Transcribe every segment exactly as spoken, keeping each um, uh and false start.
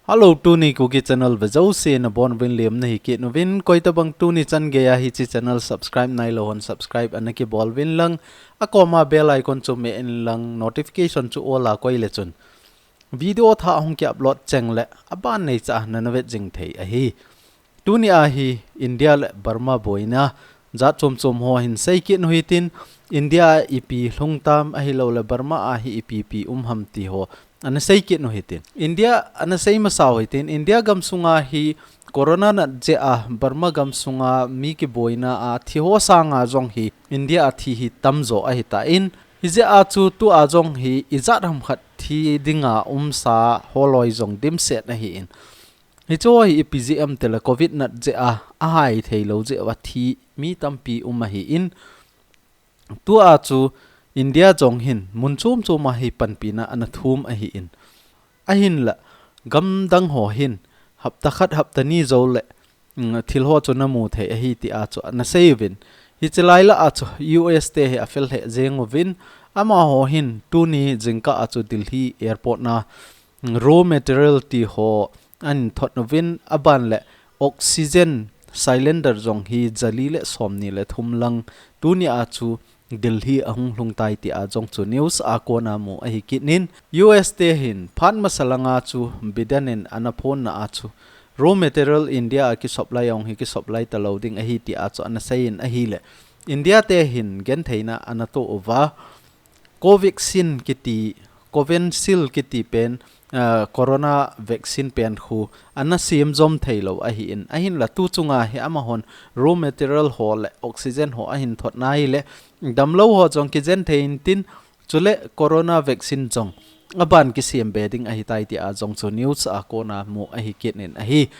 Hello, tuni Kuki channel vejouse nabonuvin lemna hi kit uvin, koitabang tuni chan geiya hiche channel subscribe nailou hon subscribe ana kibol uvin lang, akoma bell icon chu meh in lang, notification chu all a koi le chun video thah hung ki upload cheng le aban neicha nana vet jing thei ahi. Tuni a hi India le Burma boina jat chom chom ho hin sei kit u hitin, India a ipi lhung tam ahilou le Burma a hi ipi ipi um ham ti ho ana sei kit u hitin. India ana sei masa u hitin, India gam sunga hi corona nat jeh a Burma gam sunga mi kiboina a thi ho sanga jong hi India a thi hi tamjo ahitan, hijeh a chu tua jong hi ijat ham khat thi dinga umsa holoi jong dimset ahin. Hichu hi ipi jeh ham tile covid nat jeh a, ahai theilou jeh uva thi mi tampi um ahin. Tua chu India jong hin mun chom chom a hi panpina ana thum ahin. Ahinla, gamdang ho hin, hapta khat hapta ni jou le, mm, thil ho chu namu thei ahi tia chu ana sei uvin. Hiche lai lah a chu U S te hi afel lheh jeng uvin, amaho hin tuni jingkah a chu Delhi airport na, mm, raw material ti ho ahin thot uvin, aban le oxygen cylinder jong hi jali le somni le thum lang tuni a chu Delhi ahung lhung tai tia jong chu news a kona mu ahi kit in. U S te hin phat masa langa chu Biden in ana phon na a chu raw material India a ki supply ong hi ki supply talou ding ahi tia chu ana sei in ahile, India te hin gentheina ana to uva, Covaxin kiti, Covishield kiti pen, ah, corona vaccine pen khu ana sem jom theilou ahin. Ahinla tu chunga hi amahon raw material ho le oxygen ho ahin thot na hile, damlou ho jong kijen thei intin, chule corona vaccine jong aban kisem be ding ahitai tia jong chu news a kona mu ahi kit in ahi.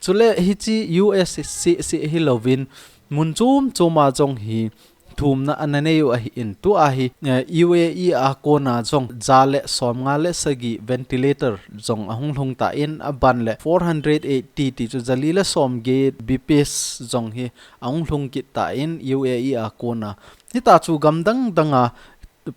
Chule hiche U S seh seh hilouvin mun chom chom a jong hi thumna ana nei u ahin, tua hi, eh, U A E a kona jong ja le somnga le sagi ventilator jong ahung lhung tan, aban le four hundred eighty ti chu jali le somget B Ps jong hi ahung lhung kit tan U A E a kona. Hita chu gamdang dang a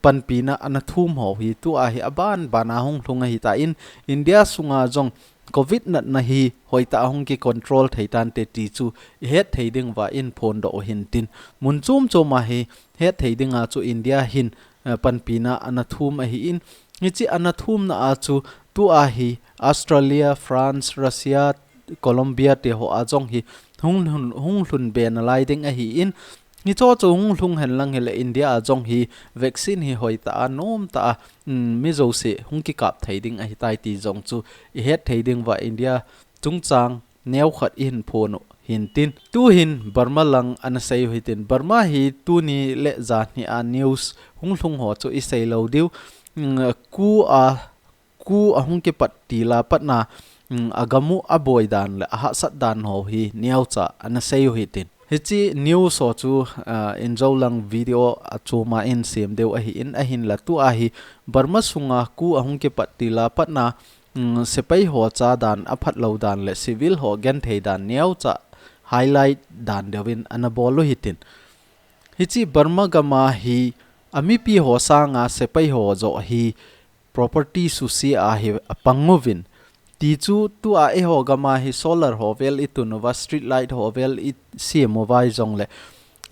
panpina ana thum ho hi tua hi aban ban a hung lhung ahitan, India sunga jong covid natna hi hoitah a hung ki control thei tante ti chu ihet thei ding uva in phondoh u hintin. Mun chom chom a hi het thei dinga chu India hin, eh, panpina ana thum ahin. Hiche ana thumna a chu tua hi Australia, France, Russia, Colombia te ho a jong hi hung lhun, hung lhun be nalai ding ahin. Hicho chu hung lhung hen lang hile India a jong hi vaccine hi hoitah a, nomtah a, um, mi jouse hung kikap thei ding ahitai ti jong chu ihet thei ding uva India chungchang neokhat ihin phon u hintin. Tu hin Burma lang ana sei u hitin. Burma hi tuni le janhi a news hung lhung ho chu isei lou diu. Um, ku a Ku ahung kipat til a patna, um, agam u aboi dan le ahahsat dan ho hi neocha ana sei u hitin. Hiche news ho chu, ah, injo lang video a chom a in sem diu ahin, ahinla tua hi Burma sunga ku ahung kipat til a patna, um, sepai ho cha dan aphat lou dan le civil ho genthei dan neocha highlight dan deuvin ana bol u hitin. Hiche Burma gam a hi amipi ho sanga sepai ho joh hi property suse a hi apang uvin. Ti chu tua eiho gam a hi solar ho vel itun uva, street light ho vel isem uva jongle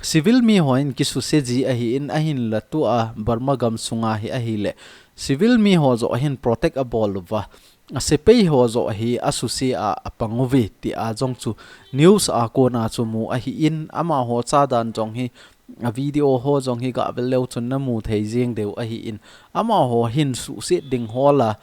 civil mi ho in kisuse ji ahin, ahinla tua Burma gam sunga hi ahile civil mi ho joh hin protect abol uva, asepai ho joh hi asuse a apang uve tia jong chu news a kona chu mu ahin, amaho cha dan jong hi a video ho jong hi gavel leu chun namu thei jeng diu ahin. Amaho hin suhset ding ho la,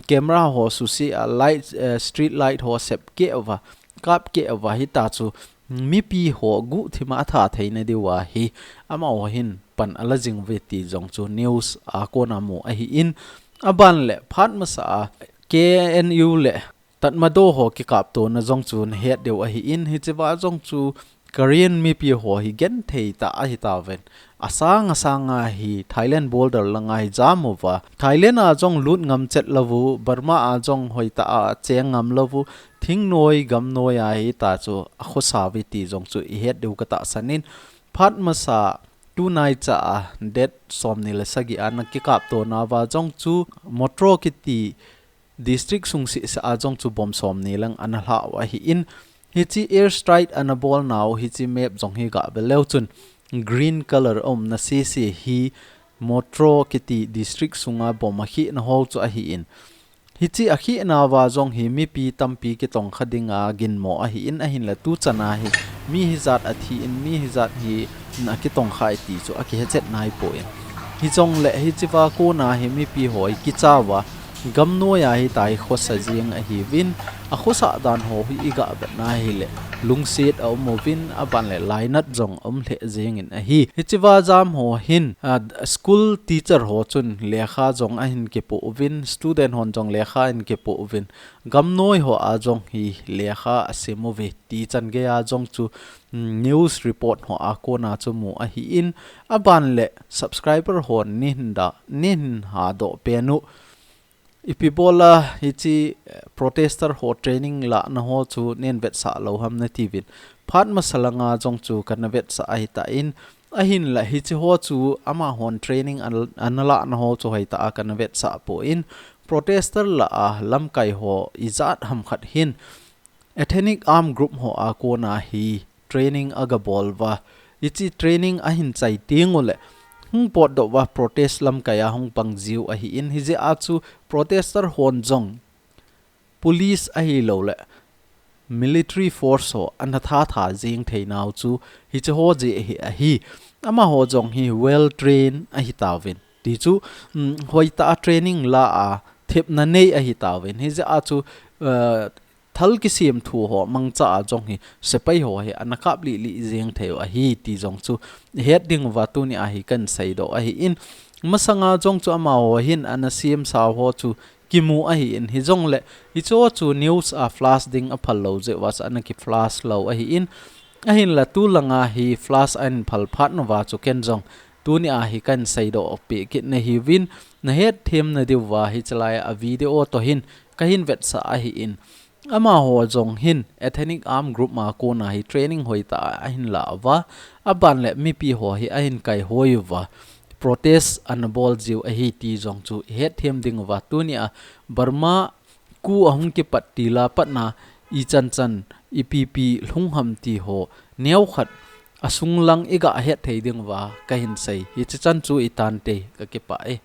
camera ho suse a, light, eh, street light ho sep keh uva, kap keh uva, hita chu mipi ho guhthim a atha theina diu ahi. Amaho hin pan ala jing uve ti jong chu news a kona mu ahin. Aban le phat masa a K N U le Tatmadaw ho kikaptona jong chu nahet diu ahin, hichea jong chu Karen mipi ho hi genthei tah ahi tauvin. Asang asang a hi Thailand border langa hi jam uva, Thailand a jong lut ngam chet lou u, Burma a jong hoitah a cheng ngam lou u, thingnoi gamnoi a hita chu akhosa uve ti jong chu ihet diu katahsan in, phat masa tunai cha a date somni le sagi a ana kikaptona uva jong chu Mawtaw kiti district sung seh seh a jong chu bomb somni lang ana lha u ahin, hiche air strike ana bolnau hiche map jong hi gah ve leu chun green color a umna seh seh hi Motro kiti district sunga bomb akhehna ho chu ahin, hiche akhehna uva jong hi mipi tampi kitongkha dinga ginmo ahin, ahinla tuchan a hi mi hijat athi in, mi hijat hi ana kitongkha e ti chu akihe chet naipoi. Hijongle hichea kona hi mipi ho hi kicha uva, gamnoi a hitia hi khosa jeng ahiuvin, akhosah dan ho hi igah vetna hile lungset aum uvin, aban le lainat jong aum lheh jengin ahi. Hichea jam ho hin, a, school teacher ho chun lekha jong ahin kipoh uvin, student hon jong lekha ahin kipoh uvin, gamnoi ho a jong hi lekha asim uve ti chan geiya jong chu, mm, news report ho a kona chu mu ahin, aban le subscriber hon neihin da, neihin hadoh pen u. Ipi bola hiche, eh, protester ho training lahna ho chu neivetsah lou ham natiuvin, phat masa langa jong chu kanavetsah ahitan, ahinla hiche ho chu amahon training an, analahna ho chu hoitah a kanavetsah poi. Protester lah a lamkai ho ijat ham khat hin ethnic armed group ho a kona hi training agabol uva, hiche training ahin chai tengule hung potdoh uva protest lamkai a hung pang jiu ahin, hijeh a chu protester hon jong police ahilouleh military force ho ana thatha jeng theinau chu hiche ho jeh hi ahi. Amaho jong hi well trained ahitauvin, ti chu, um, hoitah a training lah a thepna nei ahitauvin, hijeh a chu, uh, thal kisemthu ho mangcha a jong hi sepai ho hi ana kap lih lih jeng theiu ahi ti jong chu ihet dinguva tunia hi kahin seidoh ahin, masanga jong chu amaho hin ana semsau ho chu kimu ahin, hijongle hicheho chu news a flash ding aphal lou jeh uva chu ana ki flash lou ahin, ahinla tulanga hi flash ahin phal phat nauva chu ken jong tunia hi kahin seidoh peh kit nahiuvin, nahet them nadiuva hiche laia video toh hin kahin vetsah ahin, amaho jong hin ethnic armed group a kona hi training hoitah a ahin lah uva, aban le mipi ho hi ahin kaihoi uva, protest ana bol jiu ahi ti jong chu ihet them dinguva tunia Burma coup ahung kipat til a patna ichan chan ipi ipi lhung ham ti ho neokhat asunglang igah het thei dinguva kahin sei. Hiche chan chu itante, kakipah e.